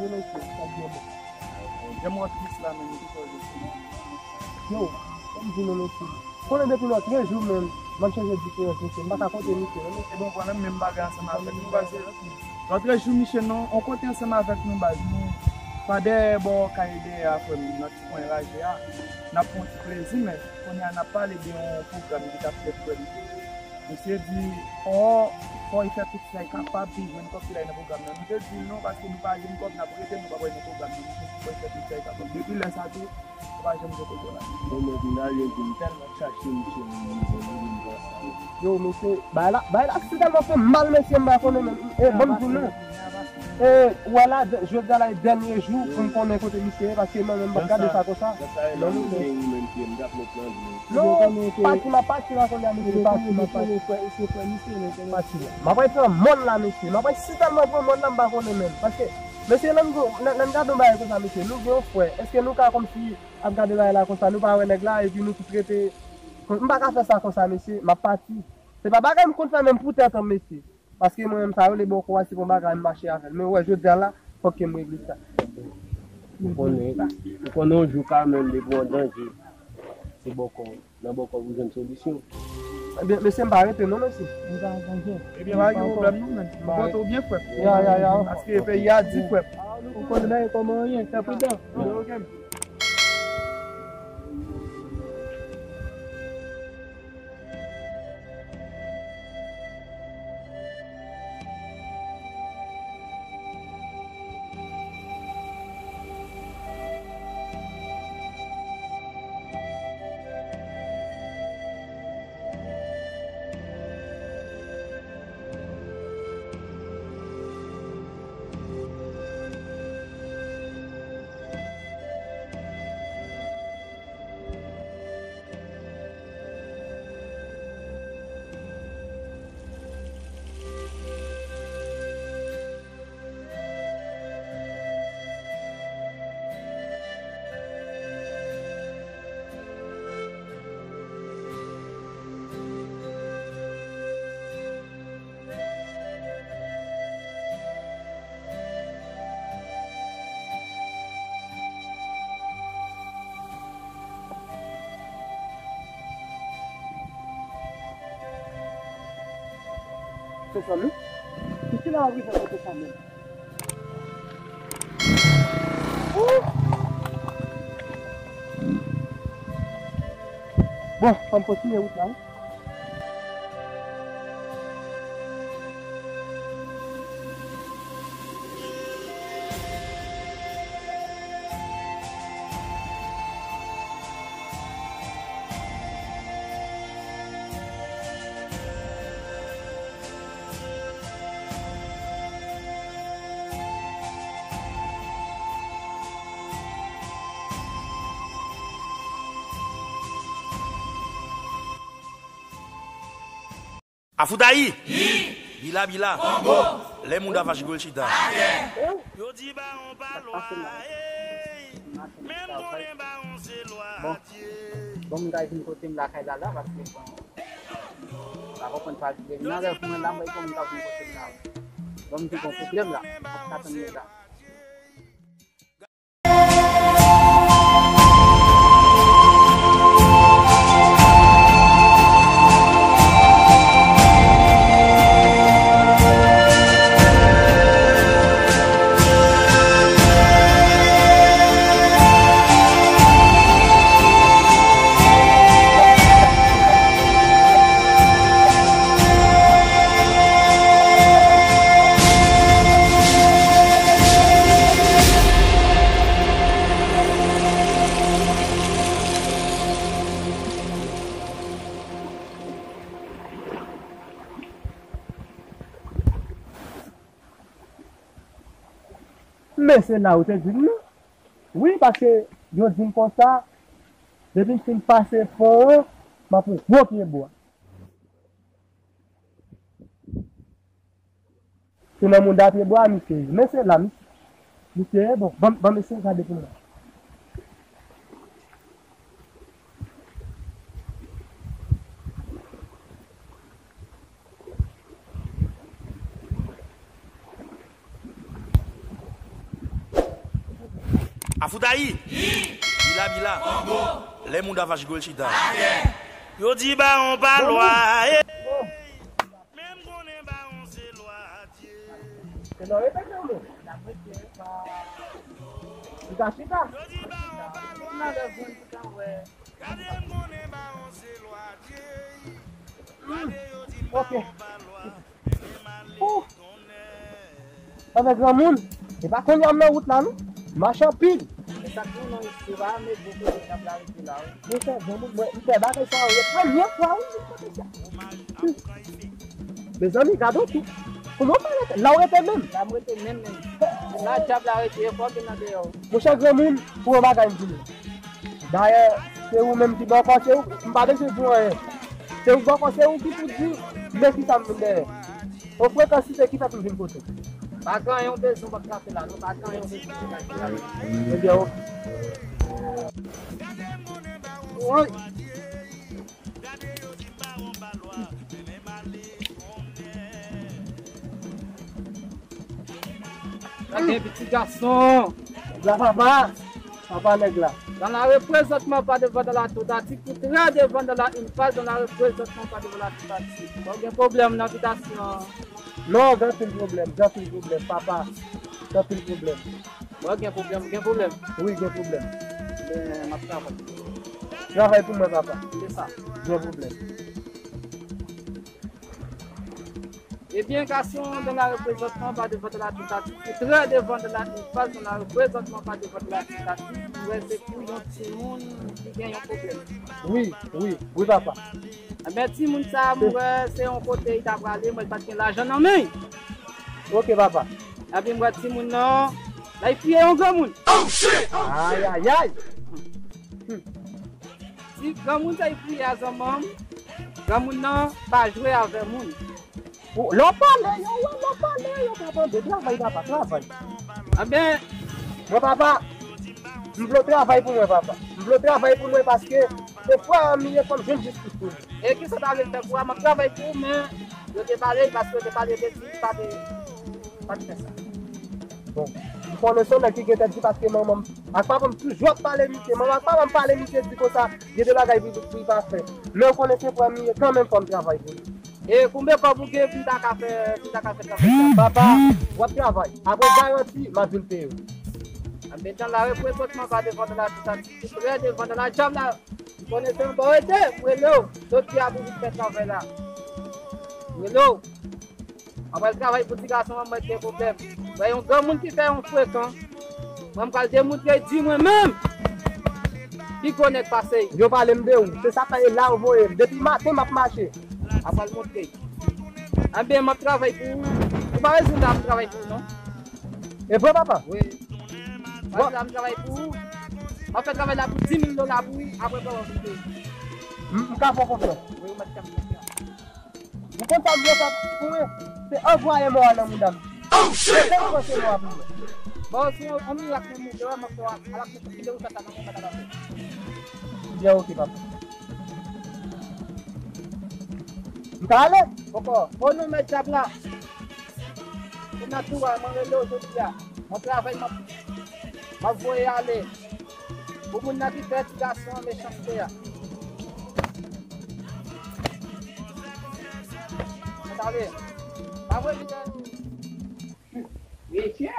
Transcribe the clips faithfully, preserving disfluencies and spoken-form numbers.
Mesye, sa byen bon. Jan m wè tris la menm, ki fè w tris? Yo, fò m di nou, mesye. Konnen depi lòtrejou menm, m ap chèche diferans, mesye. M pa ka konte misye, non, mesye. Bon, pran menm bagay ansanm avèk nou, baz. Lòtrejou, misye, non, on kote ansanm avèk nou, baz. Nou pa dèyè bò kay dèyè a, frè m, nan ti kwen raje a. N ap fè yon ti plezi, men kounye a n ap pale de yon pwogram ki t ap fèt, frè m. Misye di, ò, fò l fè tout sa l kapab pou l jwenn kòb ki la nan pwogram nan. Nou te di l non, paske nou pa jwenn kòb, n ap rete, nou pa pral nan pwogram nan. Misye di fò l fè tout sa l kapab. Depi lè sa tou, nou pa janm jwenn kòb la. Bon, men kounye a, yo di m tèlman chache misye nan nivo li, m panse. Yo, mesye, bagay la, bagay la si tèlman fè m mal, mesye, m pa konnen menm. E, ban m di w non. E, ou wè la, jodi a la, e dènye jou pou m konnen kote misye ye, paske mwen menm, m p ap gade sa konsa. Non, mesye. Non, pati m ap pati la kounye a, mesye, pati m ap pati. Pati la. M ap pran mòn la, mesye. M ap si tèlman pran mòn la, m pa konnen menm. Paske, mesye, lè n go-, lè, lè n gade yon bagay konsa, mesye, nou gen yon frè. Èske nou ka kòmsi ap gade bagay la konsa, nou pa wè nèg la, epi nou tout rete. M pa ka fè sa konsa, mesye. M ap pati. Se pa bagay m konn fè menm pou tèt an, mesye. Paske mwen menm sa yo, le bòkò a, se pou bagay m mache avè l. Men ou wè, jodi a la, fòk ke m regle sa. Ou konnen, ou konnen yon jou ka menm depi w an danje, se bòkò, nan bòkò pou jwenn solisyon. Ebyen, mesye, m pa rete non, mesye. M pa an danje. Ebyen, pa gen pwoblèm non, men. M kontan w byen, frè. Ya, ya, ya. Paske peyi a di, frè. Ou konnen bagay kòman ye, fè pridan. Ok, ok. Se sa menm? Se ki la w ap rive kote sa menm? Ooh! Bon, fò m kontinye wout la, wi. Afoudayi! Bila bila! Lè moun dava jigol chita. Yo di bawon pa lwa, ey! Men m konnen bawon se lwa. Bon, bon, m gade vin kote m lakay la la, paske bon, pa konprann pa vin nan rèv mwen la, m wè kòman m ta vin kote m la. Bon, m di gon pwoblèm la, m ap tann mwen la. Men se la ou te di m non. Wi, paske yo di m konsa, depi m fin pase pon an, m ap yon gwo pye bwa. Se nan mouda pye bwa a misye ye. Men se la, misye, misye ye, bon, ban, ban mesye gade pou mwen. Fout ayi. Bila, bila. Lè moun dava jigo l chita. Yo di bawon pa lwa, eh. Men m konnen bawon se lwa Dye. Se nan repete, non? Chita, chita. Yo di bawon pa lwa. Gade m konnen bawon se lwa Dye. Gade yo di bawon pa lwa. Ou! Avèk granmoun, e pa kounye a m nan wout la, non. M mache anpil. E sa k gen non, se pa met gwo kote djab la rete la, wi. Monchè, granmoun, mwen, m fè bagay sa, wi. Premye fwa, wi, m fè sa. Mezanmi, gade yon kou. Kòman w pa rete? La w rete menm? La m rete menm, menm. La djab la rete, e fò gen nan deyò. Monchè, granmoun, pou yon bagay m di nou. Dayè, se ou menm ki bòkò, se ou, m pa bezwen di w anyen. Se ou bòkò, se ou ki pou di, men kisa m vin dèyè. Yon frekans se ki fè pou m vin kote w. Pa gen anyen w bezwen w ap trape la, non, pa gen anyen w bezwen w ap trape la. Ebyen, ok. Woy. Gade pitit gason. Nèg la, papa. Papa nèg la. Dans la représentman pas devant dans la tentative, pour très devant dans la une phase dans la représentman pas devant la tentative. Bon, gen pwoblèm nan abitasyon. Non, gen anpil pwoblèm, gen anpil pwoblèm, papa. Gen anpil pwoblèm. Bon, gen pwoblèm, gen pwoblèm. Wi, gen pwoblèm. Men, m ap travay. Travay pou mwen, papa. Se sa. Gen pwoblèm. Ebyen, gason, dans la représentman pas devant dans la tentative, très devant dans la une phase dans la représentman pas devant dans la tentative, m wè se pou yon timoun ki gen yon pwoblèm. Wi, wi, wi, papa. Ebyen, timoun sa a, m wè se yon kote li ta prale, mwen li pa t gen lajan nan men l. Ok, papa. Ebyen, m wè timoun nan, la, li priye yon granmoun. Ayayay! Ti granmoun sa, li priye a zanmanm. Granmoun nan pa jwe avè moun. Ou, lè w pale, yo, yo, lè w pale, yo pa tande. Travay, papa, travay. Ebyen, mwen, papa, m vle w travay pou mwen, papa. M vle w travay pou mwen paske se frè m li ye, fò m jwenn jistis pou li. E kisa w ta vle l fè pou a? M ap travay pou ou, men yo te pale l paske yo te pale de ti, pa de, pa de fè sa. Bon, m konnen se yon nèg ki gen tèt di paske manman m ak papa m toujou ap pale misye. Manman ak papa m pale misye di konsa, gen de bagay pou, pou li pa fè. Men ou konnen se frè m li ye, kanmenm fò m travay pou li. E konbyen kòb ou gen pou m ta ka fè, pou m ta ka fè travay sa? Papa, w ap travay. Apre w garanti, m ap vin peye w. Anmetan la reprezantman pa devan nan la, tout sa, tout trè devan nan la djab la. M konnen se anba w rete, m rele w. Jodi a pou vin fè travay la. M rele w. Mwen pral travay pou ti gason an, mwen gen pwoblèm. Mwen yon granmoun ki fè yon frekan. Mwen m pral demontre di mwen menm pi gwo nèg pase l. Yo pale m de ou. Se sa k fè e la yo voye m. Depi maten m ap mache. A pral montre. Anben, m ap travay pou ou. Ou pa bezwen m travay pou ou, non. E vre, papa? Wi. Mwen la m travay pou ou. M ap fè travay la pou dis mil dola pou ou, apre papa vin peye. M, m ka fè w konfyans. Wi, ou mèt fè m konfyans. Ou konn sa m vle fè pou mwen? Se anvwaye mò a nan mouda m. Oh, shit! Se anvwaye mò a pou mwen. Bon, se yon, yon mirak mwen montre w, m ap fè w, ala m te kite ou sa, sa nan mwen, sa ta fè. Byen, ok, papa. M ka ale? Poko. O non, mèt djab la. Ou nan tou a, mwen rele w jodi a. Mwen travay, mwen, mwen voye ale. Pou moun nan ki fè ti gason an mechanste a. Mwen ale. Pa voye li dèyè. Mesye,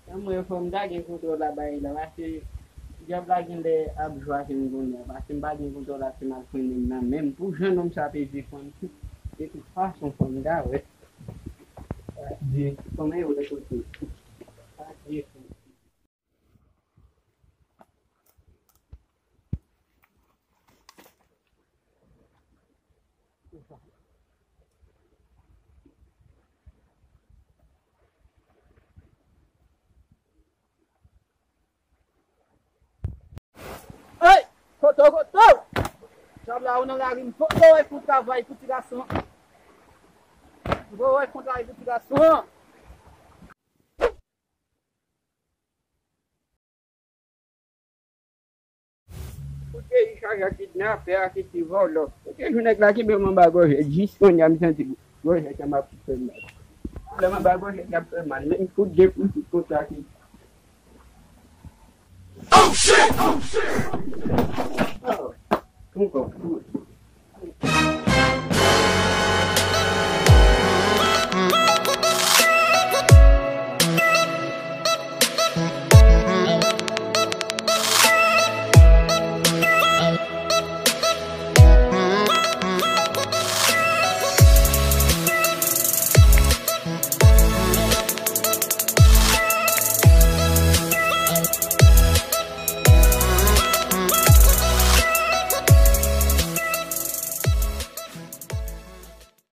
nan mwen fò m ta gen kontwòl a bagay la, paske djab la gen lè ap jwe avè m kounye a, paske m pa gen kontwòl a se m al pran nèg nan men m. Pou jan nonm sa peze fanm, de tout fason fò m ta wè. Adye, kòman yo lè kote? Adye, fanm. Hey! Koto, koto! Djab la, ou nan lari m, koto, wè, fon travay pou ti gason. Ou wè, fon travay pou ti gason. Tout peyi chaje ak kidnapè ak ti vòlò. Kote jou nèg la kenbe m anba gòjèt, jis kounye a m santi gòjèt la m ap fè mal. Lè m anba gòjèt la ap fè mal, men m fout de kou fout konsa ki. Mwen konprann.